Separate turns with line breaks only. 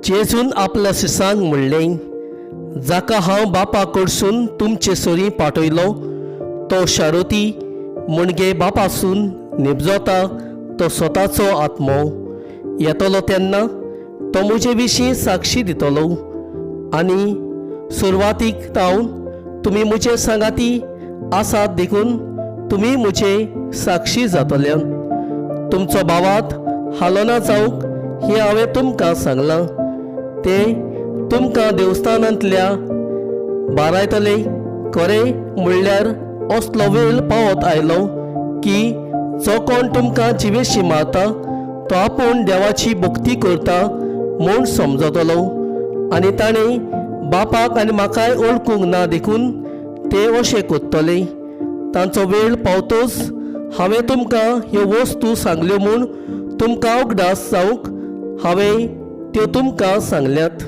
जेजून आपल्या शिसांक म्हणलें, जाका हांव बापा कडसून तुमचे सरीं पाठयलो तो शारोती म्हणजे बापासून निबजता तो स्वताचो आत्मो येतलो तेन्ना तो म्हजे विशीं साक्षी दितलो. आनी सुरवातीक तावन तुमी म्हजे सांगाती आसात देखून तुमी म्हजे साक्षी जातले. तुमचो भावात हालोना जावंक हें हांवें तुमकां सांगलां. ते तुमकां देवस्थानांतल्या बारायतले. खरें म्हणल्यार असलो वेळ पावत आयलो की जो कोण तुमकां जिवेशी मारता तो आपूण देवाची भक्ती करता म्हूण समजतलो. आनी ताणें बापाक आनी म्हाकाय वळखूंक ना देखून ते अशें करतले. तांचो वेळ पावतोच हांवें तुमकां ह्यो वस्तू सांगल्यो म्हूण तुमकां उगडास जावंक हांवें त्यो तुमकां सांगल्यात.